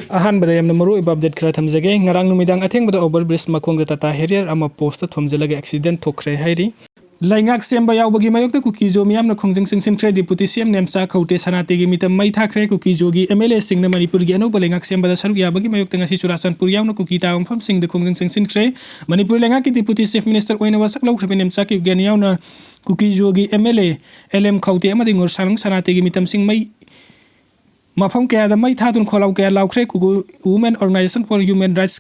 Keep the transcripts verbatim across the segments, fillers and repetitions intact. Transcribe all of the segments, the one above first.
ꯑꯍꯥꯟꯕꯗ ꯌꯥꯝꯅ ꯃꯔꯨꯑꯣꯏꯕ ꯑꯞꯗꯦꯠ ꯈꯔ ꯊꯝꯖꯒꯦ꯫ ꯉꯔꯥꯡ ꯅꯨꯃꯤꯗꯥꯡ ꯑꯊꯦꯡꯕꯗ ꯑꯣꯚꯔ ꯕ꯭ꯔꯤꯖ ꯃꯈꯣꯡꯗ ꯇꯥꯇꯥ ꯍꯦꯔꯤꯌꯔ ꯑꯃ ꯄꯣꯁꯇ ꯊꯣꯝꯖꯤꯜꯂꯒ ꯑꯦꯛꯁꯤꯗꯦꯟ ꯊꯣꯛꯈ꯭ꯔꯦ ꯍꯥꯏꯔꯤ꯫ ꯂꯩꯉꯥꯛ ꯁꯦꯝꯕ ꯌꯥꯎꯕꯒꯤ ꯃꯥꯌꯣꯛꯇ ꯀꯨꯀꯤꯖꯣ ꯃꯤꯌꯥꯝꯅ ꯈꯣꯡꯖꯪ ꯆꯪꯁꯤꯟꯈ꯭ꯔꯦ꯫ ꯗꯤꯄꯨꯇꯤ ꯁꯤ ꯑꯦꯝ ꯅꯦꯝꯆꯥ ꯈꯧꯇꯦ ꯁꯅꯥꯇꯦꯒꯤ ꯃꯤꯇꯝ ꯃꯩ ꯊꯥꯈ꯭ꯔꯦ꯫ ꯀꯨꯀꯤꯖꯣꯒꯤ ꯑꯦꯝ ꯑꯦꯜ ꯑꯦꯁꯤꯡꯅ ꯃꯅꯤꯄꯨꯔꯒꯤ ꯑꯅꯧꯕ ꯂꯩꯉꯥꯛ ꯁꯦꯝꯕꯗ ꯁꯔꯨꯛ ꯌꯥꯕꯒꯤ ꯃꯥꯌꯣꯛꯇ ꯉꯁꯤ ꯆꯨꯔꯥꯆꯥꯟꯄꯨꯔ ꯌꯥꯎꯅ ꯀꯨꯀꯤ ꯇꯥꯕ ꯃꯐꯝꯁꯤꯡꯗ ꯈꯣꯡꯖꯪ ꯆꯪꯁꯤꯟꯈ꯭ꯔꯦ꯫ ꯃꯅꯤꯄꯨꯔ ꯂꯩꯉꯥꯛꯀꯤ ꯗꯤꯄꯨꯇꯤ ꯆꯤꯐ ꯃꯤꯅꯤꯁꯇꯔ ꯑꯣꯏꯅ ꯋꯥꯁꯛ ꯂꯧꯈ꯭ꯔꯕ ꯅꯦꯝꯆꯥ ꯀꯤꯞꯒꯦꯟ ꯌꯥꯎꯅ ꯀꯨꯀꯤꯖꯣꯒꯤ M L A L M ꯈꯧꯇꯦ ꯑꯃꯗꯤ ꯉꯨꯔꯁꯥꯅꯨꯡ ꯁꯅꯥꯇꯦꯒꯤ ꯃꯤꯇꯝꯁꯤꯡ ꯃꯩ ꯃꯐꯝ ꯀꯌꯥꯗ ꯃꯩ ꯊꯥꯗꯨꯅ ꯈꯣꯜꯂꯥꯎ ꯀꯌꯥ ꯂꯥꯎꯈ꯭ꯔꯦ꯫ ꯀꯨꯀꯤ Women Organization for Human Rights,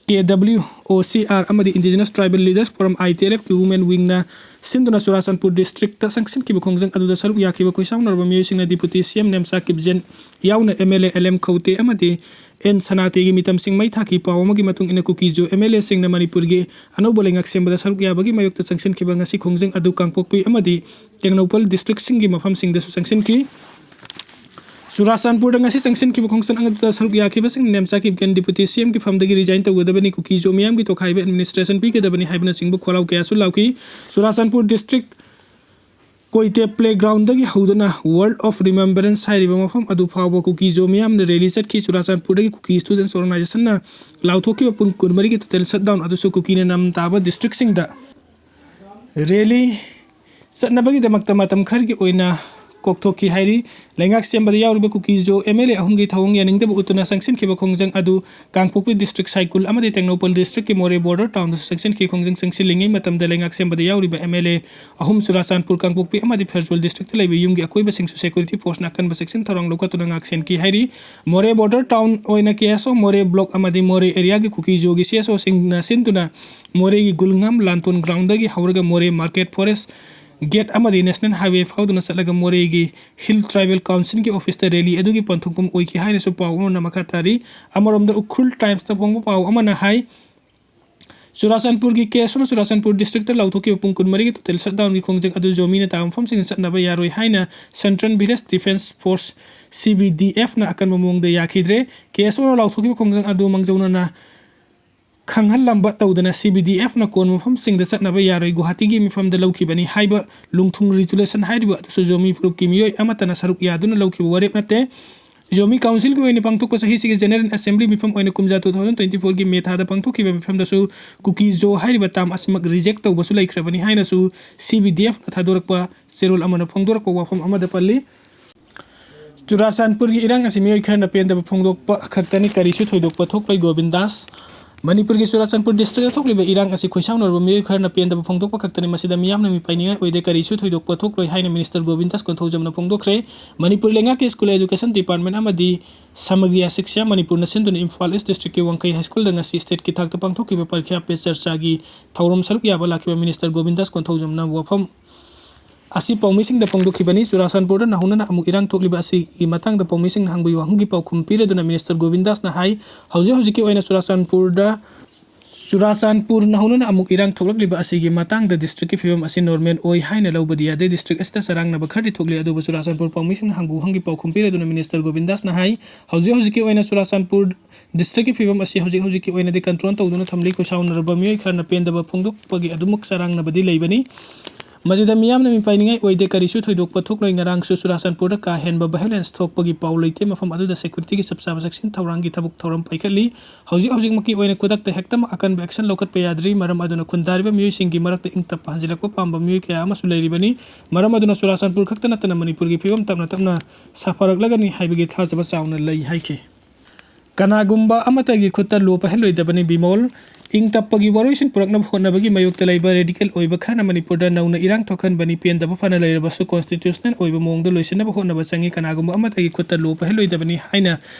K W ꯑꯣ ꯁꯤ ꯑꯥꯔ, ꯑꯃꯗꯤ Indigenous Tribal Leaders Forum, ꯑꯥꯏ ꯇꯤ ꯑꯦꯜ ꯑꯦꯐꯀꯤ ꯋꯨꯃꯦꯟ ꯋꯤꯡꯅ ꯁꯤꯟꯗꯨꯅ ꯆꯨꯔꯥꯆꯥꯟꯄꯨꯔ ꯗꯤꯁꯇ꯭ꯔꯤꯛꯇ ꯆꯪꯁꯤꯟꯈꯤꯕ ꯈꯣꯡꯖꯪ ꯑꯗꯨꯗ ꯁꯔꯨꯛ ꯌꯥꯈꯤꯕ ꯈꯣꯏꯁꯥꯎꯅꯔꯕ ꯃꯤꯑꯣꯏꯁꯤꯡꯅ ꯗꯤꯄꯨꯇꯤ ꯁꯤ ꯑꯦꯝ ꯅꯦꯝꯆꯥ ꯀꯤꯞꯖꯦꯟ ꯌꯥꯎꯅ M L A L M ꯈꯧꯇꯦ ꯑꯃꯗꯤ ꯑꯦꯟ ꯁꯅꯥꯇꯦꯒꯤ ꯃꯤꯇꯝꯁꯤꯡ ꯃꯩ ꯊꯥꯈꯤ꯫ ꯄꯥꯎ ꯑꯃꯒꯤ ꯃꯇꯨꯡ ꯏꯟꯅ ꯀꯨꯀꯤꯖꯣ ꯑꯦꯝ ꯑꯦꯜ ꯑꯦꯁꯤꯡꯅ ꯃꯅꯤꯄꯨꯔꯒꯤ ꯑꯅꯧꯕ ꯂꯩꯉꯥꯛ ꯁꯦꯝꯕꯗ ꯁꯔꯨꯛ ꯌꯥꯕꯒꯤ ꯃꯥꯌꯣꯛꯇ ꯆꯪꯁꯤꯟꯈꯤꯕ ꯉꯁꯤ ꯈꯣꯡꯖꯪ ꯑꯗꯨ ꯀꯥꯡꯄꯣꯛꯄꯤ ꯑꯃꯗꯤ ꯇꯦꯡꯅꯧꯄꯜ ꯗꯤꯁꯇ꯭ꯔꯤꯛꯁꯤꯡꯒꯤ ꯃꯐꯝꯁꯤꯡꯗꯁꯨ ꯆꯪꯁꯤꯟꯈꯤ꯫ ꯆꯨꯔꯥꯆꯥꯟꯄꯨꯔꯗ ꯉꯁꯤ ꯆꯪꯁꯤꯟꯈꯤꯕ ꯈꯣꯡꯆꯪ ꯑꯗꯨꯗ ꯁꯔꯨꯛ ꯌꯥꯈꯤꯕꯁꯤꯡꯅ ꯅꯦꯝꯆꯥ ꯀꯤꯞꯒꯦꯟ ꯗꯤꯄꯨꯇꯤ ꯁꯤ ꯑꯦꯝꯒꯤ ꯐꯝꯗꯒꯤ ꯔꯤꯖꯥꯏꯟ ꯇꯧꯒꯗꯕꯅꯤ, ꯀꯨꯀꯤꯖꯣ ꯃꯤꯌꯥꯝꯒꯤ ꯇꯣꯈꯥꯏꯕ ꯑꯦꯗꯃꯤꯅꯤꯁꯇ꯭ꯔꯦꯁꯟ ꯄꯤꯒꯗꯕꯅꯤ ꯍꯥꯏꯕꯅꯆꯤꯡꯕ ꯈꯣꯜꯂꯥꯎ ꯀꯌꯥꯁꯨ ꯂꯥꯎꯈꯤ꯫ ꯆꯨꯔꯥꯆꯥꯟꯄꯨꯔ ꯗꯤꯁꯇ꯭ꯔꯤꯛ ꯀꯣꯏꯇꯦ ꯄ꯭ꯂꯦꯒ꯭ꯔꯥꯎꯟꯗꯒꯤ ꯍꯧꯗꯨꯅ Wall of Remembrance ꯍꯥꯏꯔꯤꯕ ꯃꯐꯝ ꯑꯗꯨ ꯐꯥꯎꯕ ꯀꯨꯀꯤꯖꯣ ꯃꯤꯌꯥꯝꯅ ꯔꯦꯂꯤ ꯆꯠꯈꯤ꯫ ꯆꯨꯔꯥꯆꯥꯟꯄꯨꯔꯗꯒꯤ ꯀꯨꯀꯤ ꯁ꯭ꯇꯨꯗꯦꯟꯠꯁ ꯑꯣꯔꯒꯅꯥꯏꯖꯦꯁꯟꯅ ꯂꯥꯎꯊꯣꯛꯈꯤꯕ ꯄꯨꯡ ꯀꯨꯟꯃꯔꯤꯒꯤ ꯇꯣꯇꯦꯜ ꯁꯠꯗꯥꯎꯟ ꯑꯗꯨꯁꯨ ꯀꯨꯀꯤꯅ ꯅꯝ ꯇꯥꯕ ꯗꯤꯁꯇ꯭ꯔꯤꯛꯁꯤꯡꯗ ꯔꯦꯂꯤ ꯆꯠꯅꯕꯒꯤꯗꯃꯛꯇ ꯃꯇꯝ ꯈꯔꯒꯤ ꯑꯣꯏꯅ ꯀꯣꯛꯊꯣꯛꯈꯤ ꯍꯥꯏꯔꯤ꯫ ꯂꯩꯉꯥꯛ ꯁꯦꯝꯕꯗ ꯌꯥꯎꯔꯤꯕ ꯀꯨꯀꯤꯖꯣ ꯑꯦꯝ ꯑꯦꯜ ꯑꯦ ꯑꯍꯨꯝꯒꯤ ꯊꯧꯑꯣꯡ ꯌꯥꯅꯤꯡꯗꯕ ꯎꯠꯇꯨꯅ ꯆꯪꯁꯤꯟꯈꯤꯕ ꯈꯣꯡꯖꯪ ꯑꯗꯨ ꯀꯥꯡꯄꯣꯛꯄꯤ ꯗꯤꯁꯇ꯭ꯔꯤꯛ ꯁꯥꯏꯀꯨꯜ ꯑꯃꯗꯤ ꯇꯦꯡꯅꯧꯄꯜ ꯗꯤꯁꯇ꯭ꯔꯤꯛꯀꯤ ꯃꯣꯔꯦ ꯕꯣꯔꯗꯔ ꯇꯥꯎꯟꯗꯁꯨ ꯆꯪꯁꯤꯟꯈꯤ꯫ ꯈꯣꯡꯖꯪ ꯆꯪꯁꯤꯜꯂꯤꯉꯩ ꯃꯇꯝꯗ ꯂꯩꯉꯥꯛ ꯁꯦꯝꯕꯗ ꯌꯥꯎꯔꯤꯕ ꯑꯦꯝ ꯑꯦꯜ ꯑꯦ ꯑꯍꯨꯝ ꯆꯨꯔꯥꯆꯥꯟꯄꯨꯔ, ꯀꯥꯡꯄꯣꯛꯄꯤ ꯑꯃꯗꯤ ꯐꯦꯔꯖꯣꯜ ꯗꯤꯁꯇ꯭ꯔꯤꯛꯇ ꯂꯩꯕ ꯌꯨꯝꯒꯤ ꯑꯀꯣꯏꯕꯁꯤꯡꯁꯨ ꯁꯦꯀ꯭ꯌꯨꯔꯤꯇꯤ ꯐꯣꯔꯁꯅ ꯑꯀꯟꯕ ꯆꯦꯛꯁꯤꯟ ꯊꯧꯔꯥꯡ ꯂꯧꯈꯠꯇꯨꯅ ꯉꯥꯛ ꯁꯦꯟꯈꯤ ꯍꯥꯏꯔꯤ꯫ ꯃꯣꯔꯦ ꯕꯣꯔꯗꯔ ꯇꯥꯎꯟ ꯑꯣꯏꯅ ꯀꯦ ꯑꯦꯁ ꯑꯣ ꯃꯣꯔꯦ ꯕ꯭ꯂꯣꯛ ꯑꯃꯗꯤ ꯃꯣꯔꯦ ꯑꯦꯔꯤꯌꯥꯒꯤ ꯀꯨꯀꯤꯖꯣꯒꯤ ꯁꯤ ꯑꯦꯁ ꯑꯣꯁꯤꯡꯅ ꯁꯤꯟꯗꯨꯅ ꯃꯣꯔꯦꯒꯤ ꯒꯨꯜꯉꯥꯝ ꯂꯥꯟꯇꯣꯟ ꯒ꯭ꯔꯥꯎꯟꯗꯒꯤ ꯍꯧꯔꯒ ꯃꯣꯔꯦ ꯃꯥꯔꯀꯦꯠ ꯐꯣꯔꯦꯁ ꯒꯦꯠ ꯑꯃꯗꯤ ꯅꯦꯁꯅꯦꯜ ꯍꯥꯏꯋꯦ ꯐꯥꯎꯗꯨꯅ ꯆꯠꯂꯒ ꯃꯣꯔꯦꯒꯤ ꯍꯤꯜ ꯇ꯭ꯔꯥꯏꯕꯦꯜ ꯀꯥꯎꯟꯁꯤꯜꯒꯤ ꯑꯣꯐꯤꯁꯇ ꯔꯦꯂꯤ ꯑꯗꯨꯒꯤ ꯄꯟꯊꯨꯡꯐꯝ ꯑꯣꯏꯈꯤ ꯍꯥꯏꯅꯁꯨ ꯄꯥꯎ ꯑꯃꯅ ꯃꯈꯥ ꯇꯥꯔꯤ꯫ ꯑꯃꯔꯣꯝꯗ ꯎꯈ꯭ꯔꯨꯜ ꯇꯥꯏꯝꯁꯇ ꯐꯣꯡꯕ ꯄꯥꯎ ꯑꯃꯅ ꯍꯥꯏ, ꯆꯨꯔꯥꯆꯥꯟꯄꯨꯔꯒꯤ ꯀꯦ ꯑꯦꯁ ꯑꯣꯅ ꯆꯨꯔꯥꯆꯥꯟꯄꯨꯔ ꯗꯤꯁꯇ꯭ꯔꯤꯛꯇ ꯂꯥꯎꯊꯣꯛꯈꯤꯕ ꯄꯨꯡ ꯀꯨꯟꯃꯔꯤꯒꯤ ꯇꯣꯇꯦꯜ ꯁꯠꯗꯥꯎꯟꯒꯤ ꯈꯣꯡꯖꯪ ꯑꯗꯨ ꯖꯣꯃꯤꯅ ꯇꯥꯕ ꯃꯐꯝꯁꯤꯡꯗ ꯆꯠꯅꯕ ꯌꯥꯔꯣꯏ ꯍꯥꯏꯅ central village defence force, C V D ꯑꯦꯐꯅ ꯑꯀꯟꯕ ꯃꯑꯣꯡꯗ ꯌꯥꯈꯤꯗ꯭ꯔꯦ꯫ ꯀꯦ ꯑꯦꯁ ꯑꯣꯅ ꯂꯥꯎꯊꯣꯛꯈꯤꯕ ꯈꯣꯡꯖꯪ ꯑꯗꯨ ꯃꯥꯡꯖꯧꯅꯅ ꯈꯪꯍꯜꯂꯝꯕ ꯇꯧꯗꯅ ꯁꯤ ꯚꯤ ꯗꯤ ꯑꯦꯐꯅ ꯀꯣꯟꯕ ꯃꯐꯝꯁꯤꯡꯗ ꯆꯠꯅꯕ ꯌꯥꯔꯣꯏ, ꯒꯨꯋꯥꯍꯥꯇꯤꯒꯤ ꯃꯤꯐꯝꯗ ꯂꯧꯈꯤꯕꯅꯤ ꯍꯥꯏꯕ ꯂꯨꯡꯊꯨꯡ ꯔꯤꯖꯣꯂꯨꯁꯟ ꯍꯥꯏꯔꯤꯕ ꯑꯗꯨꯁꯨ ꯖꯣꯃꯤ ꯐꯨꯔꯨꯞꯀꯤ ꯃꯤꯑꯣꯏ ꯑꯃꯠꯇꯅ ꯁꯔꯨꯛ ꯌꯥꯗꯨꯅ ꯂꯧꯈꯤꯕ ꯋꯥꯔꯦꯞ ꯅꯠꯇꯦ꯫ ꯖꯣꯃꯤ ꯀꯥꯎꯟꯁꯤꯜꯒꯤ ꯑꯣꯏꯅ ꯄꯥꯡꯊꯣꯛꯄ ꯆꯍꯤꯁꯤꯒꯤ ꯖꯦꯅꯔꯦꯜ ꯑꯦꯁꯦꯝꯕ꯭ꯂꯤ ꯃꯤꯐꯝ ꯑꯣꯏꯅ ꯀꯨꯝꯖꯥ ꯇꯨ ꯊꯥꯎꯖꯟ ꯇ꯭ꯋꯦꯟꯇꯤ ꯐꯣꯔꯒꯤ ꯃꯦ ꯊꯥꯗ ꯄꯥꯡꯊꯣꯛꯈꯤꯕ ꯃꯤꯐꯝꯗꯁꯨ ꯀꯨꯀꯤ ꯖꯣ ꯍꯥꯏꯔꯤꯕ ꯇꯥꯝ ꯑꯁꯤꯃꯛ ꯔꯤꯖꯦꯛ ꯇꯧꯕꯁꯨ ꯂꯩꯈ꯭ꯔꯕꯅꯤ ꯍꯥꯏꯅꯁꯨ ꯁꯤ ꯕꯤ ꯗꯤ ꯑꯦꯐꯅ ꯊꯥꯗꯣꯔꯛꯄ ꯆꯦꯔꯣꯜ ꯑꯃꯅ ꯐꯣꯡꯗꯣꯔꯛꯄ ꯋꯥꯐꯝ ꯑꯃꯗ ꯄꯜꯂꯤ꯫ ꯆꯨꯔꯥꯆꯥꯟꯄꯨꯔꯒꯤ ꯏꯔꯥꯡ ꯑꯁꯤ ꯃꯤꯑꯣꯏ ꯈꯔꯅ ꯄꯦꯟꯗꯕ ꯐꯣꯡꯗꯣꯛꯄ ꯈꯛꯇꯅꯤ, ꯀꯔꯤꯁꯨ ꯊꯣꯏꯗꯣꯛꯄ ꯊꯣꯛꯂꯣꯏ, ꯒꯣꯕꯤꯟꯗꯥꯁ꯫ ꯃꯅꯤꯄꯨꯔꯒꯤ ꯆꯨꯔꯥꯆꯥꯟꯄꯨꯔ ꯗꯤꯁꯇ꯭ꯔꯤꯛꯇ ꯊꯣꯛꯂꯤꯕ ꯏꯔꯥꯡ ꯑꯁꯤ ꯈꯣꯏꯁꯥꯎꯅꯔꯕ ꯃꯤꯑꯣꯏ ꯈꯔꯅ ꯄꯦꯟꯗꯕ ꯐꯣꯡꯗꯣꯛꯄ ꯈꯛꯇꯅꯤ, ꯃꯁꯤꯗ ꯃꯤꯌꯥꯝꯅ ꯃꯤꯄꯥꯏꯅꯤꯡꯉꯥꯏ ꯑꯣꯏꯗꯦ, ꯀꯔꯤꯁꯨ ꯊꯣꯏꯗꯣꯛꯄ ꯊꯣꯛꯂꯣꯏ ꯍꯥꯏꯅ ꯃꯤꯅꯤꯁꯇꯔ ꯒꯣꯕꯤꯟꯗꯥꯁ ꯀꯣꯟꯊꯧꯖꯝꯅ ꯐꯣꯡꯗꯣꯛꯈ꯭ꯔꯦ꯫ ꯃꯅꯤꯄꯨꯔ ꯂꯩꯉꯥꯛꯀꯤ ꯁ꯭ꯀꯨꯜ ꯑꯦꯖꯨꯀꯦꯁꯟ ꯗꯤꯄꯥꯔꯠꯃꯦꯟ ꯑꯃꯗꯤ ꯁꯃꯒ꯭ꯔꯤꯌꯥ ꯁꯤꯛꯁ꯭ꯌꯥ ꯃꯅꯤꯄꯨꯔꯅ ꯁꯤꯟꯗꯨꯅ ꯏꯝꯐꯥꯜ ꯏꯁ ꯗꯤꯁꯇ꯭ꯔꯤꯛꯀꯤ ꯋꯥꯡꯈꯩ ꯍꯥꯏ ꯁ꯭ꯀꯨꯜꯗ ꯉꯁꯤ ꯁ꯭ꯇꯦꯠꯀꯤ ꯊꯥꯛꯇ ꯄꯥꯡꯊꯣꯛꯈꯤꯕ ꯄꯔꯤꯈ꯭ꯌꯥ ꯄꯦ ꯆꯔꯆꯥꯒꯤ ꯊꯧꯔꯝ ꯁꯔꯨꯛ ꯌꯥꯕ ꯂꯥꯛꯈꯤꯕ ꯃꯤꯅꯤꯁꯇꯔ ꯒꯣꯕꯤꯟꯗꯥꯁ ꯀꯣꯟꯊꯧꯖꯝꯅ ꯋꯥꯐꯝ ꯑꯁꯤ ꯄꯥꯎꯃꯤꯁꯤꯡꯗ ꯐꯣꯡꯗꯣꯛꯈꯤꯕꯅꯤ꯫ ꯆꯨꯔꯥꯆꯥꯟꯄꯨꯔꯗ ꯅꯧꯍꯧꯅꯅ ꯑꯃꯨꯛ ꯏꯔꯥꯡ ꯊꯣꯛꯂꯤꯕ ꯑꯁꯤꯒꯤ ꯃꯇꯥꯡꯗ ꯄꯥꯎꯃꯤꯁꯤꯡꯅ ꯍꯪꯕꯒꯤ ꯋꯥꯍꯪꯒꯤ ꯄꯥꯎꯈꯨꯝ ꯄꯤꯔꯗꯨꯅ ꯃꯤꯅꯤꯁꯇꯔ ꯒꯣꯕꯤꯟꯗꯥꯁꯅ ꯍꯥꯏ, ꯍꯧꯖꯤꯛ ꯍꯧꯖꯤꯛꯀꯤ ꯑꯣꯏꯅ ꯆꯨꯔꯥꯆꯥꯟꯄꯨꯔꯗ ꯆꯨꯔꯥꯆꯥꯟꯄꯨꯔ ꯅꯧꯍꯧꯅꯅ ꯑꯃꯨꯛ ꯏꯔꯥꯡ ꯊꯣꯛꯂꯛꯂꯤꯕ ꯑꯁꯤꯒꯤ ꯃꯇꯥꯡꯗ ꯗꯤꯁꯇ꯭ꯔꯤꯛꯀꯤ ꯐꯤꯕꯝ ꯑꯁꯤ ꯅꯣꯔꯃꯦꯜ ꯑꯣꯏ ꯍꯥꯏꯅ ꯂꯧꯕꯗꯤ ꯌꯥꯗꯦ꯫ ꯗꯤꯁꯇ꯭ꯔꯤꯛ ꯑꯁꯤꯗ ꯆꯔꯥꯡꯅꯕ ꯈꯔꯗꯤ ꯊꯣꯛꯂꯤ, ꯑꯗꯨꯕꯨ ꯆꯨꯔꯥꯆꯥꯟꯄꯨꯔ ꯄꯥꯎꯃꯤꯁꯤꯡꯅ ꯍꯪꯕ ꯋꯥꯍꯪꯒꯤ ꯄꯥꯎꯈꯨꯝ ꯄꯤꯔꯗꯨꯅ ꯃꯤꯅꯤꯁꯇꯔ ꯒꯣꯕꯤꯟꯗꯥꯁꯅ ꯍꯥꯏ, ꯍꯧꯖꯤꯛ ꯍꯧꯖꯤꯛꯀꯤ ꯑꯣꯏꯅ ꯆꯨꯔꯥꯆꯥꯟꯄꯨꯔ ꯗꯤꯁꯇ꯭ꯔꯤꯛꯀꯤ ꯐꯤꯕꯝ ꯑꯁꯤ ꯍꯧꯖꯤꯛ ꯍꯧꯖꯤꯛꯀꯤ ꯑꯣꯏꯅꯗꯤ ꯀꯟꯇ꯭ꯔꯣꯜ ꯇꯧꯗꯨꯅ ꯊꯝꯂꯤ꯫ ꯈꯣꯏꯁꯥꯎꯅꯔꯕ ꯃꯤꯑꯣꯏ ꯈꯔꯅ ꯄꯦꯟꯗꯕ ꯐꯣꯡꯗꯣꯛꯄꯒꯤ ꯑꯗꯨꯃꯛ ꯆꯔꯥꯡꯅꯕꯗꯤ ꯂꯩꯕꯅꯤ꯫ ꯃꯁꯤꯗ ꯃꯤꯌꯥꯝꯅ ꯃꯤꯄꯥꯏꯅꯤꯡꯉꯥꯏ ꯑꯣꯏꯗꯦ, ꯀꯔꯤꯁꯨ ꯊꯣꯏꯗꯣꯛꯄ ꯊꯣꯛꯂꯣꯏ꯫ ꯉꯔꯥꯡꯁꯨ ꯆꯨꯔꯥꯆꯥꯟꯄꯨꯔꯗ ꯀꯥ ꯍꯦꯟꯕ ꯚꯥꯏꯑꯣꯂꯦꯟꯁ ꯊꯣꯛꯄꯒꯤ ꯄꯥꯎ ꯂꯩꯇꯦ꯫ ꯃꯐꯝ ꯑꯗꯨꯗ ꯁꯦꯀ꯭ꯌꯨꯔꯤꯇꯤꯒꯤ ꯆꯞ ꯆꯥꯕ ꯆꯦꯛꯁꯤꯟ ꯊꯧꯔꯥꯡꯒꯤ ꯊꯕꯛ ꯊꯧꯔꯝ ꯄꯥꯏꯈꯠꯂꯤ꯫ ꯍꯧꯖꯤꯛ ꯍꯧꯖꯤꯛꯃꯛꯀꯤ ꯑꯣꯏꯅ ꯈꯨꯗꯛꯇ ꯍꯦꯛꯇꯃꯛ ꯑꯀꯟꯕ ꯑꯦꯛꯁꯟ ꯂꯧꯈꯠꯄ ꯌꯥꯗ꯭ꯔꯤ꯫ ꯃꯔꯝ ꯑꯗꯨꯅ ꯈꯨꯟꯗꯥꯔꯤꯕ ꯃꯤꯑꯣꯏꯁꯤꯡꯒꯤ ꯃꯔꯛꯇ ꯏꯪ ꯇꯞꯄ ꯍꯟꯖꯤꯜꯂꯛꯄ ꯄꯥꯝꯕ ꯃꯤꯑꯣꯏ ꯀꯌꯥ ꯑꯃꯁꯨ ꯂꯩꯔꯤꯕꯅꯤ꯫ ꯃꯔꯝ ꯑꯗꯨꯅ ꯆꯨꯔꯥꯆꯥꯟꯄꯨꯔ ꯈꯛꯇ ꯅꯠꯇꯅ ꯃꯅꯤꯄꯨꯔꯒꯤ ꯐꯤꯕꯝ ꯇꯞꯅ ꯇꯞꯅ ꯁꯥꯐꯔꯛꯂꯒꯅꯤ ꯍꯥꯏꯕꯒꯤ ꯊꯥꯖꯕ ꯆꯥꯎꯅ ꯂꯩ ꯍꯥꯏꯈꯤ꯫ ꯀꯅꯥꯒꯨꯝꯕ ꯑꯃꯠꯇꯒꯤ ꯈꯨꯠꯇ ꯂꯣ ꯄꯥꯏꯍꯜꯂꯣꯏꯗꯕꯅꯤ꯫ ꯕꯤꯃꯣꯜ, ꯏꯪ ꯇꯞꯄꯒꯤ ꯋꯥꯔꯣꯏꯁꯤꯟ ꯄꯨꯔꯛꯅꯕ ꯍꯣꯠꯅꯕꯒꯤ ꯃꯥꯌꯣꯛꯇ ꯂꯩꯕ ꯔꯦꯗꯤꯀꯦꯜ ꯑꯣꯏꯕ ꯈꯔꯅ ꯃꯅꯤꯄꯨꯔꯗ ꯅꯧꯅ ꯏꯔꯥꯡ ꯊꯣꯛꯍꯟꯕꯅꯤ꯫ ꯄꯦꯟꯗꯕ ꯐꯅ ꯂꯩꯔꯕꯁꯨ ꯀꯣꯟꯁꯇꯤꯇ꯭ꯌꯨꯁꯅꯦꯜ ꯑꯣꯏꯕ ꯃꯑꯣꯡꯗ ꯂꯣꯏꯁꯤꯟꯅꯕ ꯍꯣꯠꯅꯕ ꯆꯪꯏ꯫ ꯀꯅꯥꯒꯨꯝꯕ ꯑꯃꯠꯇꯒꯤ ꯈꯨꯠꯇ ꯂꯣ ꯄꯥꯏꯍꯜꯂꯣꯏꯗꯕꯅꯤ ꯍꯥꯏꯅ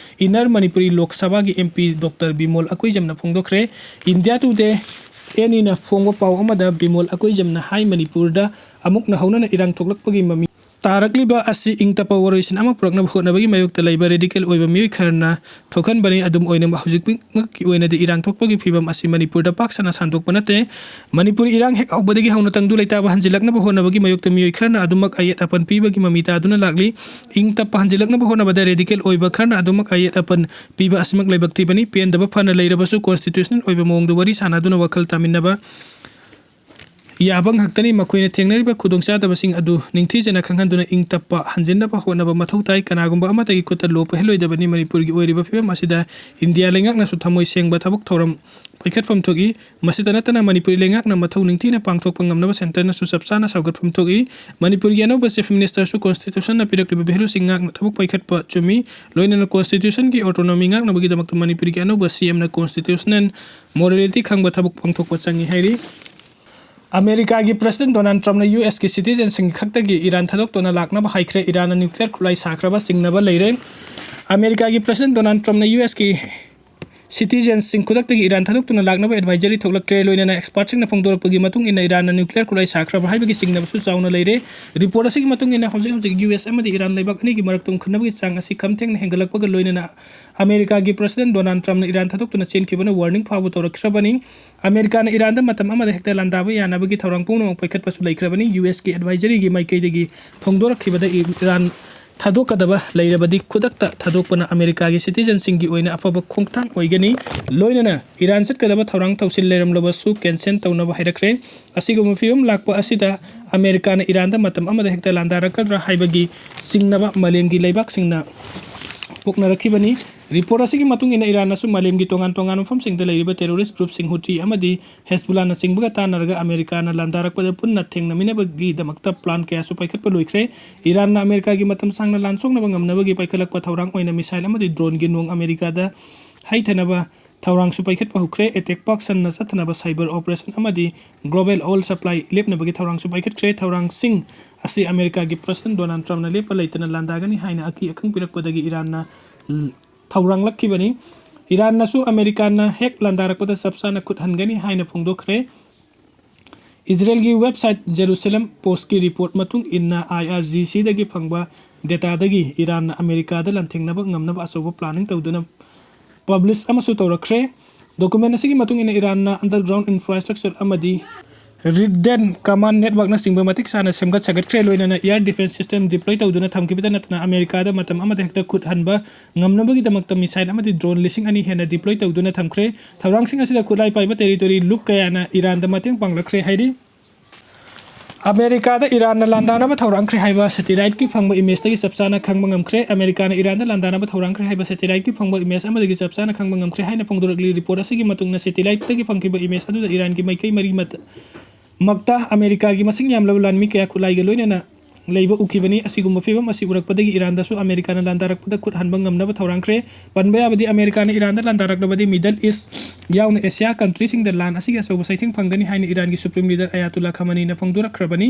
ꯏꯟꯅꯔ ꯃꯅꯤꯄꯨꯔꯤ ꯂꯣꯛ ꯁꯚꯥꯒꯤ M P doctor Bimol ꯑꯀꯣꯏꯖꯝꯅ ꯐꯣꯡꯗꯣꯛꯈ꯭ꯔꯦ꯫ India ꯇꯨꯗꯦ ꯑꯦꯅꯤꯅ ꯐꯣꯡꯕ ꯄꯥꯎ ꯑꯃꯗ ꯕꯤꯃꯣꯜ ꯑꯀꯣꯏꯖꯝꯅ ꯍꯥꯏ, ꯃꯅꯤꯄꯨꯔꯗ ꯑꯃꯨꯛ ꯅꯧꯍꯧꯅꯅ ꯏꯔꯥꯡ ꯊꯣꯛꯂꯛꯄꯒꯤ ꯃꯃꯤ ꯇꯥꯔꯛꯂꯤꯕ ꯑꯁꯤ ꯏꯪ ꯇꯞꯄ ꯋꯥꯔꯣꯏꯁꯤꯟ ꯑꯃ ꯄꯨꯔꯛꯅꯕ ꯍꯣꯠꯅꯕꯒꯤ ꯃꯥꯌꯣꯛꯇ ꯂꯩꯕ ꯔꯦꯗꯤꯀꯦꯜ ꯑꯣꯏꯕ ꯃꯤꯑꯣꯏ ꯈꯔꯅ ꯊꯣꯛꯍꯟꯕꯅꯤ꯫ ꯑꯗꯨꯝ ꯑꯣꯏꯅꯃꯛ, ꯍꯧꯖꯤꯛꯃꯛꯀꯤ ꯑꯣꯏꯅꯗꯤ ꯏꯔꯥꯡ ꯊꯣꯛꯄꯒꯤ ꯐꯤꯕꯝ ꯑꯁꯤ ꯃꯅꯤꯄꯨꯔꯗ ꯄꯥꯛ ꯁꯟꯅ ꯁꯟꯗꯣꯛꯄ ꯅꯠꯇꯦ꯫ ꯃꯅꯤꯄꯨꯔ ꯏꯔꯥꯡ ꯍꯦꯛ ꯍꯧꯕꯗꯒꯤ ꯍꯧꯅ ꯇꯪꯗꯨ ꯂꯩꯇꯥꯕ ꯍꯟꯖꯤꯜꯂꯛꯅꯕ ꯍꯣꯠꯅꯕꯒꯤ ꯃꯥꯌꯣꯛꯇ ꯃꯤꯑꯣꯏ ꯈꯔꯅ ꯑꯗꯨꯃꯛ ꯑꯌꯦꯠ ꯑꯄꯟ ꯄꯤꯕꯒꯤ ꯃꯃꯤ ꯇꯥꯗꯨꯅ ꯂꯥꯛꯂꯤ꯫ ꯏꯪ ꯇꯞꯄ ꯍꯟꯖꯤꯜꯂꯛꯅꯕ ꯍꯣꯠꯅꯕꯗ ꯔꯦꯗꯤꯀꯦꯜ ꯑꯣꯏꯕ ꯈꯔꯅ ꯑꯗꯨꯃꯛ ꯑꯌꯦꯠ ꯑꯄꯟ ꯄꯤꯕ ꯑꯁꯤꯃꯛ ꯂꯥꯏꯕꯛ ꯊꯤꯕꯅꯤ꯫ ꯄꯦꯟꯗꯕ ꯐꯅ ꯂꯩꯔꯕꯁꯨ ꯀꯣꯟꯁꯇꯤꯇ꯭ꯌꯨꯁꯅꯦꯜ ꯑꯣꯏꯕ ꯃꯑꯣꯡꯗ ꯋꯥꯔꯤ ꯁꯥꯟꯅꯗꯨꯅ ꯋꯥꯈꯜ ꯇꯥꯃꯤꯟꯅꯕ ꯌꯥꯕ ꯉꯥꯛꯇꯅꯤ꯫ ꯃꯈꯣꯏꯅ ꯊꯦꯡꯅꯔꯤꯕ ꯈꯨꯗꯣꯡꯆꯥꯗꯕꯁꯤꯡ ꯑꯗꯨ ꯅꯤꯡꯊꯤꯖꯅ ꯈꯪꯍꯟꯗꯨꯅ ꯏꯪ ꯇꯞꯄ ꯍꯟꯖꯤꯟꯅꯕ ꯍꯣꯠꯅꯕ ꯃꯊꯧ ꯇꯥꯏ꯫ ꯀꯅꯥꯒꯨꯝꯕ ꯑꯃꯠꯇꯒꯤ ꯈꯨꯠꯇ ꯂꯣꯛꯄ ꯍꯦꯜꯂꯣꯏꯗꯕꯅꯤ꯫ ꯃꯅꯤꯄꯨꯔꯒꯤ ꯑꯣꯏꯔꯤꯕ ꯐꯤꯕꯝ ꯑꯁꯤꯗ ꯏꯟꯗꯤꯌꯥ ꯂꯩꯉꯥꯛꯅꯁꯨ ꯊꯃꯣꯏ ꯁꯦꯡꯕ ꯊꯕꯛ ꯊꯧꯔꯝ ꯄꯥꯏꯈꯠꯐꯝ ꯊꯣꯛꯏ꯫ ꯃꯁꯤꯇ ꯅꯠꯇꯅ ꯃꯅꯤꯄꯨꯔꯤ ꯂꯩꯉꯥꯛꯅ ꯃꯊꯧ ꯅꯤꯡꯊꯤꯅ ꯄꯥꯡꯊꯣꯛꯄ ꯉꯝꯅꯕ ꯁꯦꯟꯇꯔꯅꯁꯨ ꯆꯞ ꯆꯥꯅ ꯁꯧꯒꯠꯐꯝ ꯊꯣꯛꯏ꯫ ꯃꯅꯤꯄꯨꯔꯒꯤ ꯑꯅꯧꯕ ꯆꯤꯐ ꯃꯤꯅꯤꯁꯇꯔꯁꯨ ꯀꯣꯟꯁꯇꯤꯇ꯭ꯌꯨꯁꯟꯅ ꯄꯤꯔꯛꯂꯤꯕ ꯚꯦꯂꯨꯁꯤꯡ ꯉꯥꯛꯅ ꯊꯕꯛ ꯄꯥꯏꯈꯠꯄ ꯆꯨꯝꯃꯤ꯫ ꯂꯣꯏꯅꯅ ꯀꯣꯟꯁꯇꯤꯇ꯭ꯌꯨꯁꯟꯒꯤ ꯑꯣꯇꯣꯅꯣꯃꯤ ꯉꯥꯛꯅꯕꯒꯤꯗꯃꯛꯇ ꯃꯅꯤꯄꯨꯔꯒꯤ ꯑꯅꯧꯕ ꯁꯤ ꯑꯦꯝꯅ ꯀꯣꯟꯁꯇꯤꯇ꯭ꯌꯨꯁꯅꯦꯜ ꯃꯣꯔꯦꯂꯤꯇꯤ ꯈꯪꯕ ꯊꯕꯛ ꯄꯥꯡꯊꯣꯛꯄ ꯆꯪꯏ ꯍꯥꯏꯔꯤ꯫ ꯑꯃꯦꯔꯤꯀꯥꯒꯤ ꯄ꯭ꯔꯁꯤꯗꯦꯟ ꯗꯣꯅꯥꯜꯗ ꯇ꯭ꯔꯝꯞꯅ ꯌꯨ ꯑꯦꯁꯀꯤ ꯁꯤꯇꯤꯖꯦꯟꯁꯤꯡ ꯈꯛꯇꯒꯤ ꯏꯔꯥꯟ ꯊꯥꯗꯣꯛꯇꯨꯅ ꯂꯥꯛꯅꯕ ꯍꯥꯏꯈ꯭ꯔꯦ꯫ ꯏꯔꯥꯟꯅ ꯅ꯭ꯌꯨꯀ꯭ꯂꯤꯌꯔ ꯈꯨꯠꯂꯥꯏ ꯁꯥꯈ꯭ꯔꯕ ꯆꯤꯡꯅꯕ ꯂꯩꯔꯦ꯫ ꯑꯃꯦꯔꯤꯀꯥꯒꯤ ꯄ꯭ꯔꯁꯤꯗꯦꯟ ꯗꯣꯅꯥꯜꯗ ꯇ꯭ꯔꯝꯞꯅ ꯌꯨ ꯑꯦꯁꯀꯤ ꯁꯤꯇꯤꯖꯦꯟꯁꯤꯡ ꯈꯨꯗꯛꯇꯒꯤ ꯏꯔꯥꯟ ꯊꯥꯗꯣꯛꯇꯨꯅ ꯂꯥꯛꯅꯕ ꯑꯦꯗꯚꯥꯏꯖꯔꯤ ꯊꯣꯛꯂꯛꯈ꯭ꯔꯦ꯫ ꯂꯣꯏꯅꯅ ꯑꯦꯛꯁꯄꯥꯔꯠꯁꯤꯡꯅ ꯐꯣꯡꯗꯣꯔꯛꯄꯒꯤ ꯃꯇꯨꯡ ꯏꯟꯅ ꯏꯔꯥꯟꯅ ꯅ꯭ꯌꯨꯀ꯭ꯂꯤꯌꯔ ꯈꯨꯠꯂꯥꯏ ꯁꯥꯈ꯭ꯔꯕ ꯍꯥꯏꯕꯒꯤ ꯆꯤꯡꯅꯕꯁꯨ ꯆꯥꯎꯅ ꯂꯩꯔꯦ꯫ ꯔꯤꯄꯣꯔꯠ ꯑꯁꯤꯒꯤ ꯃꯇꯨꯡ ꯏꯟꯅ ꯍꯧꯖꯤꯛ ꯍꯧꯖꯤꯛ ꯌꯨ ꯑꯦꯁ ꯑꯃꯗꯤ ꯏꯔꯥꯟ ꯂꯩꯕꯥꯛ ꯑꯅꯤꯒꯤ ꯃꯔꯛꯇ ꯎꯪꯈꯠꯅꯕꯒꯤ ꯆꯥꯡ ꯑꯁꯤ ꯈꯝ ꯊꯦꯡꯅ ꯍꯦꯟꯒꯠꯂꯛꯄꯒ ꯂꯣꯏꯅꯅ ꯑꯃꯦꯔꯤꯀꯥꯒꯤ ꯄ꯭ꯔꯁꯤꯗꯦꯟ ꯗꯣꯅꯥꯜꯗ ꯇ꯭ꯔꯝꯞꯅ ꯏꯔꯥꯟ ꯊꯥꯗꯣꯛꯇꯨꯅ ꯆꯦꯟꯈꯤꯕꯅ ꯋꯥꯔꯅꯤꯡ ꯐꯥꯎꯕ ꯇꯧꯔꯛꯈ꯭ꯔꯕꯅꯤ꯫ ꯑꯃꯦꯔꯤꯀꯥꯅ ꯏꯔꯥꯟꯗ ꯃꯇꯝ ꯑꯃꯗ ꯍꯦꯛꯇ ꯂꯥꯟꯗꯥꯕ ꯌꯥꯅꯕꯒꯤ ꯊꯧꯔꯥꯡ ꯄꯨꯝꯅꯃꯛ ꯄꯥꯏꯈꯠꯄꯁꯨ ꯂꯩꯈ꯭ꯔꯕꯅꯤ꯫ ꯌꯨ ꯑꯦꯁꯀꯤ ꯑꯦꯗꯚꯥꯏꯖꯔꯤꯒꯤ ꯃꯥꯏꯀꯩꯗꯒꯤ ꯐꯣꯡꯗꯣꯔꯛꯈꯤꯕꯗ ꯏꯔꯥꯟ ꯊꯥꯗꯣꯛꯀꯗꯕ ꯂꯩꯔꯕꯗꯤ ꯈꯨꯗꯛꯇ ꯊꯥꯗꯣꯛꯄꯅ ꯑꯃꯦꯔꯤꯀꯥꯒꯤ ꯁꯤꯇꯤꯖꯦꯟꯁꯤꯡꯒꯤ ꯑꯣꯏꯅ ꯑꯐꯕ ꯈꯣꯡꯊꯥꯡ ꯑꯣꯏꯒꯅꯤ꯫ ꯂꯣꯏꯅꯅ ꯏꯔꯥꯟ ꯆꯠꯀꯗꯕ ꯊꯧꯔꯥꯡ ꯊꯧꯁꯤꯜ ꯂꯩꯔꯝꯂꯕꯁꯨ ꯀꯦꯟꯁꯦꯜ ꯇꯧꯅꯕ ꯍꯥꯏꯔꯛꯈ꯭ꯔꯦ꯫ ꯑꯁꯤꯒꯨꯝꯕ ꯐꯤꯕꯝ ꯂꯥꯛꯄ ꯑꯁꯤꯗ ꯑꯃꯦꯔꯤꯀꯥꯅ ꯏꯔꯥꯟꯗ ꯃꯇꯝ ꯑꯃꯗ ꯍꯦꯛꯇ ꯂꯥꯟꯗꯥꯔꯛꯀꯗ꯭ꯔꯥ ꯍꯥꯏꯕꯒꯤ ꯆꯤꯡꯅꯕ ꯃꯥꯂꯦꯝꯒꯤ ꯂꯩꯕꯥꯛꯁꯤꯡꯅ ꯄꯣꯛꯅꯔꯛꯈꯤꯕꯅꯤ꯫ ꯔꯤꯄꯣꯔꯠ ꯑꯁꯤꯒꯤ ꯃꯇꯨꯡ ꯏꯟꯅ ꯏꯔꯥꯟꯅꯁꯨ ꯃꯥꯂꯦꯝꯒꯤ ꯇꯣꯉꯥꯟ ꯇꯣꯉꯥꯟꯕ ꯃꯐꯝꯁꯤꯡꯗ ꯂꯩꯔꯤꯕ ꯇꯦꯔꯣꯔꯤꯁ ꯒ꯭ꯔꯨꯞꯁꯤꯡ ꯍꯨꯇꯤ ꯑꯃꯗꯤ ꯍꯦꯖꯕꯨꯜꯂꯥꯅꯆꯤꯡꯕꯒ ꯇꯥꯟꯅꯔꯒ ꯑꯃꯦꯔꯤꯀꯥꯅ ꯂꯥꯟꯗꯥꯔꯛꯄꯗ ꯄꯨꯟꯅ ꯊꯦꯡꯅꯃꯤꯟꯅꯕꯒꯤꯗꯃꯛꯇ ꯄ꯭ꯂꯥꯟ ꯀꯌꯥꯁꯨ ꯄꯥꯏꯈꯠꯄ ꯂꯣꯏꯈ꯭ꯔꯦ꯫ ꯏꯔꯥꯟꯅ ꯑꯃꯦꯔꯤꯀꯥꯒꯤ ꯃꯇꯝ ꯁꯥꯡꯅ ꯂꯥꯟ ꯁꯣꯛꯅꯕ ꯉꯝꯅꯕꯒꯤ ꯄꯥꯏꯈꯠꯂꯛꯄ ꯊꯧꯔꯥꯡ ꯑꯣꯏꯅ ꯃꯤꯁꯥꯏꯜ ꯑꯃꯗꯤ ꯗ꯭ꯔꯣꯟꯒꯤ ꯅꯣꯡ ꯑꯃꯦꯔꯤꯀꯥꯗ ꯍꯩꯊꯅꯕ ꯊꯧꯔꯥꯡꯁꯨ ꯄꯥꯏꯈꯠꯄ ꯍꯧꯈ꯭ꯔꯦ꯫ ꯑꯦꯇꯦꯛ ꯄꯥꯛ ꯁꯟꯅ ꯆꯠꯊꯅꯕ ꯁꯥꯏꯕꯔ ꯑꯣꯄꯔꯦꯁꯟ ꯑꯃꯗꯤ ꯒ꯭ꯂꯣꯕꯦꯜ ꯑꯣꯏꯜ ꯁꯄ꯭ꯂꯥꯏ ꯂꯦꯞꯅꯕꯒꯤ ꯊꯧꯔꯥꯡꯁꯨ ꯄꯥꯏꯈꯠꯈ꯭ꯔꯦ꯫ ꯊꯧꯔꯥꯡꯁꯤꯡ ꯑꯁꯤ ꯑꯃꯦꯔꯤꯀꯥꯒꯤ ꯄ꯭ꯔꯁꯤꯗꯦꯟ ꯗꯣꯅꯥꯜꯗ ꯇ꯭ꯔꯝꯞꯅ ꯂꯦꯞꯄ ꯂꯩꯇꯅ ꯂꯥꯟꯗꯥꯒꯅꯤ ꯍꯥꯏꯅ ꯑꯀꯤ ꯑꯈꯪ ꯄꯤꯔꯛꯄꯗꯒꯤ ꯏꯔꯥꯟꯅ ꯊꯧꯔꯥꯡꯂꯛꯈꯤꯕꯅꯤ꯫ ꯏꯔꯥꯟꯅꯁꯨ ꯑꯃꯦꯔꯤꯀꯥꯅ ꯍꯦꯛ ꯂꯥꯟꯗꯥꯔꯛꯄꯗ ꯆꯞ ꯆꯥꯅ ꯈꯨꯠ ꯍꯟꯒꯅꯤ ꯍꯥꯏꯅ ꯐꯣꯡꯗꯣꯛꯈ꯭ꯔꯦ꯫ ꯏꯖꯔꯦꯜꯒꯤ ꯋꯦꯕꯁꯥꯏꯠ ꯖꯦꯔꯨꯁꯂꯝ ꯄꯣꯁꯀꯤ ꯔꯤꯄꯣꯔꯠ ꯃꯇꯨꯡ ꯏꯟꯅ, ꯑꯥꯏ ꯑꯥꯔ ꯖꯤ ꯁꯤꯗꯒꯤ ꯐꯪꯕ ꯗꯦꯇꯥꯗꯒꯤ ꯏꯔꯥꯟꯅ ꯑꯃꯦꯔꯤꯀꯥꯗ ꯂꯥꯟꯊꯦꯡꯅꯕ ꯉꯝꯅꯕ ꯑꯆꯧꯕ ꯄ꯭ꯂꯥꯅꯤꯡ ꯇꯧꯗꯨꯅ ꯄꯕ꯭ꯂꯤꯁ ꯑꯃꯁꯨ ꯇꯧꯔꯛꯈ꯭ꯔꯦ꯫ ꯗꯣꯀꯨꯃꯦꯟ ꯑꯁꯤꯒꯤ ꯃꯇꯨꯡ ꯏꯟꯅ, ꯏꯔꯥꯟꯅ ꯑꯟꯗꯔꯒ꯭ꯔꯥꯎꯟ ꯏꯟꯐ꯭ꯔꯥꯁ꯭ꯇ꯭ꯔꯛꯆꯔ ꯑꯃꯗꯤ ꯔꯤꯗꯦꯟ ꯀꯃꯥꯟ ꯅꯦꯠꯋꯥꯔꯛꯅꯆꯤꯡꯕ ꯃꯇꯤꯛ ꯆꯥꯅ ꯁꯦꯝꯒꯠ ꯁꯥꯒꯠꯈ꯭ꯔꯦ꯫ ꯂꯣꯏꯅꯅ ꯏꯌꯥꯔ ꯗꯤꯐꯦꯟꯁ ꯁꯤꯁꯇꯦꯝ ꯗꯤꯄ꯭ꯂꯣꯏ ꯇꯧꯗꯨꯅ ꯊꯝꯈꯤꯕꯇ ꯅꯠꯇꯅ, ꯑꯃꯦꯔꯤꯀꯥꯗ ꯃꯇꯝ ꯑꯃꯗ ꯍꯦꯛꯇ ꯈꯨꯠ ꯍꯟꯕ ꯉꯝꯅꯕꯒꯤꯗꯃꯛꯇ ꯃꯤꯁꯥꯏꯜ ꯑꯃꯗꯤ ꯗ꯭ꯔꯣꯟ ꯂꯤꯁꯤꯡ ꯑꯅꯤ ꯍꯦꯟꯅ ꯗꯤꯄ꯭ꯂꯣꯏ ꯇꯧꯗꯨꯅ ꯊꯝꯈ꯭ꯔꯦ꯫ ꯊꯧꯔꯥꯡꯁꯤꯡ ꯑꯁꯤꯗ ꯈꯨꯠꯂꯥꯏ ꯄꯥꯏꯕ ꯇꯦꯔꯤꯇꯣꯔꯤ ꯂꯨꯞ ꯀꯌꯥꯅ ꯏꯔꯥꯟꯗ ꯃꯇꯦꯡ ꯄꯥꯡꯂꯛꯈ꯭ꯔꯦ ꯍꯥꯏꯔꯤ꯫ ꯑꯃꯦꯔꯤꯀꯥꯗ ꯏꯔꯥꯟꯅ ꯂꯥꯟꯗꯥꯅꯕ ꯊꯧꯔꯥꯡꯈ꯭ꯔꯦ ꯍꯥꯏꯕ satelliteꯀꯤ ꯐꯪꯕ imageꯇꯒꯤ ꯆꯞ ꯆꯥꯅ ꯈꯪꯕ ꯉꯝꯈ꯭ꯔꯦ꯫ ꯑꯃꯦꯔꯤꯀꯥꯅ ꯏꯔꯥꯟꯗ ꯂꯥꯟꯗꯥꯅꯕ ꯊꯧꯔꯥꯡꯈ꯭ꯔꯦ ꯍꯥꯏꯕ satelliteꯀꯤ ꯐꯪꯕ image ꯑꯃꯗꯒꯤ ꯆꯞ ꯆꯥꯅ ꯈꯪꯕ ꯉꯝꯈ꯭ꯔꯦ ꯍꯥꯏꯅ ꯐꯣꯡꯗꯣꯔꯛꯂꯤ꯫ Report ꯑꯁꯤꯒꯤ ꯃꯇꯨꯡ ꯏꯟꯅ satelliteꯇꯒꯤ ꯐꯪꯈꯤꯕ image ꯑꯗꯨꯗ ꯏꯔꯥꯟꯒꯤ ꯃꯥꯏꯀꯩ ꯃꯔꯤ ꯃꯠ-, ꯃꯛꯇ ꯑꯃꯦꯔꯤꯀꯥꯒꯤ ꯃꯁꯤꯡ ꯌꯥꯝꯂꯕ ꯂꯥꯟꯃꯤ ꯀꯌꯥ ꯈꯨꯠꯂꯥꯏꯒ ꯂꯣꯏꯅꯅ ꯂꯩꯕ ꯎꯈꯤꯕꯅꯤ꯫ ꯑꯁꯤꯒꯨꯝꯕ ꯐꯤꯚꯝ ꯑꯁꯤ ꯎꯔꯛꯄꯗꯒꯤ ꯏꯔꯥꯟꯗꯁꯨ ꯑꯃꯦꯔꯤꯀꯥꯅ ꯂꯥꯟꯗꯥꯔꯛꯄꯗ ꯈꯨꯠ ꯍꯟꯕ ꯉꯝꯅꯕ ꯊꯧꯔꯥꯡꯈ꯭ꯔꯦ꯫ ꯄꯟꯕ ꯌꯥꯕꯗꯤ, ꯑꯃꯦꯔꯤꯀꯥꯅ ꯏꯔꯥꯟꯗ ꯂꯥꯟꯗꯥꯔꯛꯂꯕꯗꯤ Middle East ꯌꯥꯎꯅ ꯑꯦꯁꯤꯌꯥ countryꯁꯤꯡꯗ ꯂꯥꯟ ꯑꯁꯤꯒꯤ ꯑꯆꯧꯕ ꯆꯩꯊꯦꯡ ꯐꯪꯒꯅꯤ ꯍꯥꯏꯅ ꯏꯔꯥꯟꯒꯤ Supreme Leader Ayatollah Khameneiꯅ ꯐꯣꯡꯗꯣꯔꯛꯈ꯭ꯔꯕꯅꯤ꯫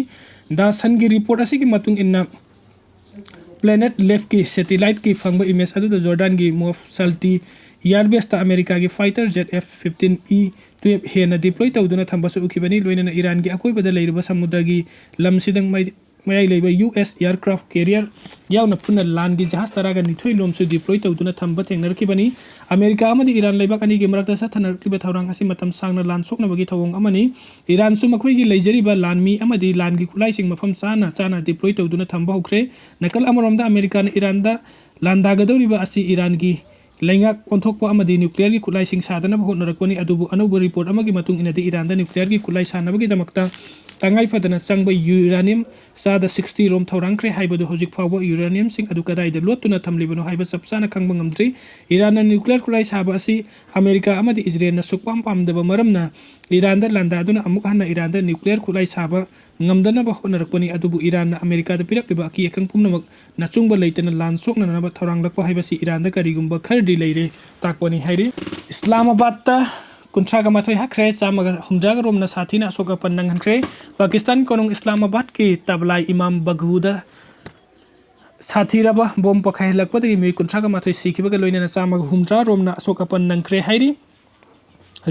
The Sunꯒꯤ report ꯑꯁꯤꯒꯤ ꯃꯇꯨꯡ ꯏꯟꯅ, Planet Labꯀꯤ satelliteꯀꯤ ꯐꯪꯕ image ꯑꯗꯨꯗ ꯖꯣꯔꯗꯥꯟꯒꯤ ꯃꯣꯐ ꯁꯥꯜꯇꯤ air baseꯇ ꯑꯃꯦꯔꯤꯀꯥꯒꯤ fighter jet F fifteen E twelve ꯍꯦꯟꯅ deploy ꯇꯧꯗꯨꯅ ꯊꯝꯕꯁꯨ ꯎꯈꯤꯕꯅꯤ꯫ ꯂꯣꯏꯅꯅ ꯏꯔꯥꯟꯒꯤ ꯑꯀꯣꯏꯕꯗ ꯂꯩꯔꯤꯕ ꯁꯃꯨꯗ꯭ꯔꯒꯤ ꯂꯝꯁꯤꯗ ꯃꯩ-, ꯃꯌꯥꯏ ꯂꯩꯕ U S aircraft carrier ꯌꯥꯎꯅ ꯄꯨꯟꯅ ꯂꯥꯟꯒꯤ ꯖꯍꯥꯖ ꯇꯔꯥꯒ ꯅꯤꯊꯣꯏ ꯂꯣꯝꯁꯨ deploy ꯇꯧꯗꯨꯅ ꯊꯝꯕ ꯊꯦꯡꯅꯔꯛꯈꯤꯕꯅꯤ꯫ ꯑꯃꯦꯔꯤꯀꯥ ꯑꯃꯗꯤ ꯏꯔꯥꯟ ꯂꯩꯕꯥꯛ ꯑꯅꯤꯒꯤ ꯃꯔꯛꯇ ꯆꯠꯊꯅꯔꯛꯂꯤꯕ ꯊꯧꯔꯥꯡ ꯑꯁꯤ ꯃꯇꯝ ꯁꯥꯡꯅ ꯂꯥꯟ ꯁꯣꯛꯅꯕꯒꯤ ꯊꯧꯑꯣꯡ ꯑꯃꯅꯤ꯫ ꯏꯔꯥꯟꯁꯨ ꯃꯈꯣꯏꯒꯤ ꯂꯩꯖꯔꯤꯕ ꯂꯥꯟꯃꯤ ꯑꯃꯗꯤ ꯂꯥꯟꯒꯤ ꯈꯨꯠꯂꯥꯏꯁꯤꯡ ꯃꯐꯝ ꯆꯥꯅ ꯆꯥꯅ deploy ꯇꯧꯗꯨꯅ ꯊꯝꯕ ꯍꯧꯈ꯭ꯔꯦ꯫ ꯅꯥꯀꯜ ꯑꯃꯔꯣꯝꯗ, ꯑꯃꯦꯔꯤꯀꯥꯅ ꯏꯔꯥꯟꯗ ꯂꯥꯟꯗꯥꯒꯗꯧꯔꯤꯕ ꯑꯁꯤ ꯏꯔꯥꯟꯒꯤ ꯂꯩꯉꯥꯛ ꯑꯣꯟꯊꯣꯛꯄ ꯑꯃꯗꯤ nuclearꯒꯤ ꯈꯨꯠꯂꯥꯏꯁꯤꯡ ꯁꯥꯗꯅꯕ ꯍꯣꯠꯅꯔꯛꯄꯅꯤ꯫ ꯑꯗꯨꯕꯨ ꯑꯅꯧꯕ report ꯑꯃꯒꯤ ꯃꯇꯨꯡ ꯏꯟꯅꯗꯤ, ꯏꯔꯥꯟꯗ nuclearꯒꯤ ꯈꯨꯠꯂꯥꯏ ꯁꯥꯅꯕꯒꯤꯗꯃꯛꯇ ꯇꯉꯥꯏ ꯐꯗꯅ ꯆꯪꯕ uranium ꯆꯥꯗ sixty ꯔꯣꯝ ꯊꯧꯔꯥꯡꯈ꯭ꯔꯦ ꯍꯥꯏꯕꯗꯨ ꯍꯧꯖꯤꯛ ꯐꯥꯎꯕ uraniumꯁꯤꯡ ꯑꯗꯨ ꯀꯗꯥꯏꯗ ꯂꯣꯠꯇꯨꯅ ꯊꯝꯂꯤꯕꯅꯣ ꯍꯥꯏꯕ ꯆꯞ ꯆꯥꯅ ꯈꯪꯕ ꯉꯝꯗ꯭ꯔꯤ꯫ ꯏꯔꯥꯟꯅ nuclear ꯈꯨꯠꯂꯥꯏ ꯁꯥꯕ ꯑꯁꯤ ꯑꯃꯦꯔꯤꯀꯥ ꯑꯃꯗꯤ ꯏꯖꯔꯦꯜꯅ ꯁꯨꯛꯄꯥꯝ ꯄꯥꯝꯗꯕ ꯃꯔꯝꯅ, ꯏꯔꯥꯟꯗ ꯂꯥꯟꯗꯥꯗꯨꯅ ꯑꯃꯨꯛ ꯍꯟꯅ ꯏꯔꯥꯟꯗ nuclear ꯈꯨꯠꯂꯥꯏ ꯁꯥꯕ ꯉꯝꯗꯅꯕ ꯍꯣꯠꯅꯔꯛꯄꯅꯤ꯫ ꯑꯗꯨꯕꯨ ꯏꯔꯥꯟꯅ ꯑꯃꯦꯔꯤꯀꯥꯗ ꯄꯤꯔꯛꯂꯤꯕ ꯑꯀꯤ ꯑꯈꯪ ꯄꯨꯝꯅꯃꯛ ꯅꯆꯨꯡꯕ ꯂꯩꯇꯅ ꯂꯥꯟ ꯁꯣꯛꯅꯅꯕ ꯊꯧꯔꯥꯡꯂꯛꯄ ꯍꯥꯏꯕꯁꯤ ꯏꯔꯥꯟꯗ ꯀꯔꯤꯒꯨꯝꯕ ꯈꯔꯗꯤ ꯂꯩꯔꯦ ꯇꯥꯛꯄꯅꯤ ꯍꯥꯏꯔꯤ꯫ ꯏꯁꯂꯥꯃꯥꯕꯥꯗꯇ ꯀꯨꯟꯊ꯭ꯔꯥꯒ ꯃꯥꯊꯣꯏ ꯍꯥꯠꯈ꯭ꯔꯦ, ꯆꯥꯝꯃꯒ ꯍꯨꯝꯗ꯭ꯔꯥꯒ ꯔꯣꯝꯅ ꯁꯥꯊꯤꯅ ꯑꯁꯣꯛ ꯑꯄꯟ ꯅꯪꯍꯟꯈ꯭ꯔꯦ꯫ ꯄꯥꯀꯤꯁꯇꯥꯟ ꯀꯣꯅꯨꯡ ꯏꯁꯂꯥꯃꯥꯕꯥꯗꯀꯤ ꯇꯕꯂꯥꯏ ꯏꯃꯥꯝ ꯕꯒꯨꯗ ꯁꯥꯊꯤꯔꯕ bomb ꯄꯣꯈꯥꯏꯍꯜꯂꯛꯄꯗꯒꯤ ꯃꯤꯑꯣꯏ ꯀꯨꯟꯊ꯭ꯔꯥꯒ ꯃꯥꯊꯣꯏ ꯁꯤꯈꯤꯕꯒ ꯂꯣꯏꯅꯅ ꯆꯥꯝꯃꯒ ꯍꯨꯝꯗ꯭ꯔꯥ ꯔꯣꯝꯅ ꯑꯁꯣꯛ ꯑꯄꯟ ꯅꯪꯈ꯭ꯔꯦ ꯍꯥꯏꯔꯤ꯫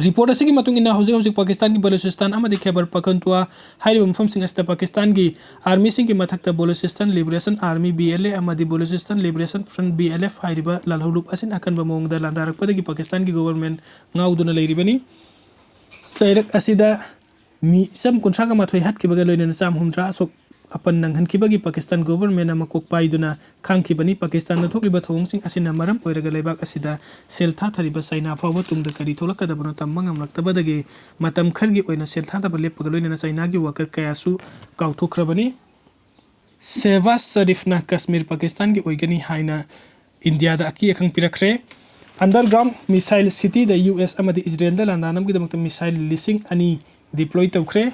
Report ꯑꯁꯤꯒꯤ ꯃꯇꯨꯡ ꯏꯟꯅ, ꯍꯧꯖꯤꯛ ꯍꯧꯖꯤꯛ ꯄꯥꯀꯤꯁꯇꯥꯟꯒꯤ ꯕꯂꯨꯆꯤꯁꯇꯥꯟ ꯑꯃꯗꯤ ꯈꯩꯕꯔ ꯄꯈꯟꯇꯨꯋꯥ ꯍꯥꯏꯔꯤꯕ ꯃꯐꯝꯁꯤꯡ ꯑꯁꯤꯗ ꯄꯥꯀꯤꯁꯇꯥꯟꯒꯤ armyꯁꯤꯡꯒꯤ ꯃꯊꯛꯇ Balochistan Liberation Army, B L A, ꯑꯃꯗꯤ Balochistan Liberation Front, B L F, ꯍꯥꯏꯔꯤꯕ ꯂꯥꯜꯍꯧꯂꯨꯞ ꯑꯁꯤꯅ ꯑꯀꯟꯕ ꯃꯑꯣꯡꯗ ꯂꯥꯟꯗꯥꯔꯛꯄꯗꯒꯤ ꯄꯥꯀꯤꯁꯇꯥꯟꯒꯤ government ꯉꯥꯎꯗꯨꯅ ꯂꯩꯔꯤꯕꯅꯤ꯫ ꯆꯩꯔꯛ ꯑꯁꯤꯗ ꯃꯤꯆꯝ ꯀꯨꯟꯊ꯭ꯔꯥꯒ ꯃꯥꯊꯣꯏ ꯍꯥꯠꯈꯤꯕꯒ ꯂꯣꯏꯅꯅ ꯆꯥꯝ ꯍꯨꯝꯗ꯭ꯔꯥ ꯑꯁꯣꯛ ꯑꯄꯟ ꯅꯪꯍꯟꯈꯤꯕꯒꯤ ꯄꯥꯀꯤꯁꯇꯥꯟ ꯒꯣꯚꯔꯟꯃꯦꯟꯅ ꯃꯀꯣꯛ ꯄꯥꯏꯗꯨꯅ ꯈꯥꯡꯈꯤꯕꯅꯤ꯫ ꯄꯥꯀꯤꯁꯇꯥꯟꯗ ꯊꯣꯛꯂꯤꯕ ꯊꯧꯑꯣꯡꯁꯤꯡ ꯑꯁꯤꯅ ꯃꯔꯝ ꯑꯣꯏꯔꯒ ꯂꯩꯕꯥꯛ ꯑꯁꯤꯗ ꯁꯦꯜ ꯊꯥꯊꯔꯤꯕ ꯆꯥꯏꯅꯥ ꯐꯥꯎꯕ ꯇꯨꯡꯗ ꯀꯔꯤ ꯊꯣꯛꯂꯛꯀꯗꯕꯅꯣ ꯇꯝꯕ ꯉꯝꯂꯛꯇꯕꯗꯒꯤ ꯃꯇꯝ ꯈꯔꯒꯤ ꯑꯣꯏꯅ ꯁꯦꯜ ꯊꯥꯗꯕ ꯂꯦꯞꯄꯒ ꯂꯣꯏꯅꯅ ꯆꯥꯏꯅꯥꯒꯤ ꯋꯥꯀꯔ ꯀꯌꯥꯁꯨ ꯀꯥꯎꯊꯣꯛꯈ꯭ꯔꯕꯅꯤ꯫ ꯁꯦꯍꯕꯥꯖ ꯁꯔꯤꯐꯅ ꯀꯥꯁꯃꯤꯔ ꯄꯥꯀꯤꯁꯇꯥꯟꯒꯤ ꯑꯣꯏꯒꯅꯤ ꯍꯥꯏꯅ ꯏꯟꯗꯤꯌꯥꯗ ꯑꯀꯤ ꯑꯈꯪ ꯄꯤꯔꯛꯈ꯭ꯔꯦ꯫ ꯑꯟꯗꯔꯒ꯭ꯔꯥꯎꯟ ꯃꯤꯁꯥꯏꯜ ꯁꯤꯇꯤꯗ ꯌꯨ ꯑꯦꯁ ꯑꯃꯗꯤ ꯏꯖꯔꯦꯜꯗ ꯂꯥꯟꯗꯥꯅꯕꯒꯤꯗꯃꯛꯇ ꯃꯤꯁꯥꯏꯜ ꯂꯤꯁꯤꯡ ꯑꯅꯤ ꯗꯤꯄ꯭ꯂꯣꯏ ꯇꯧꯈ꯭ꯔꯦ꯫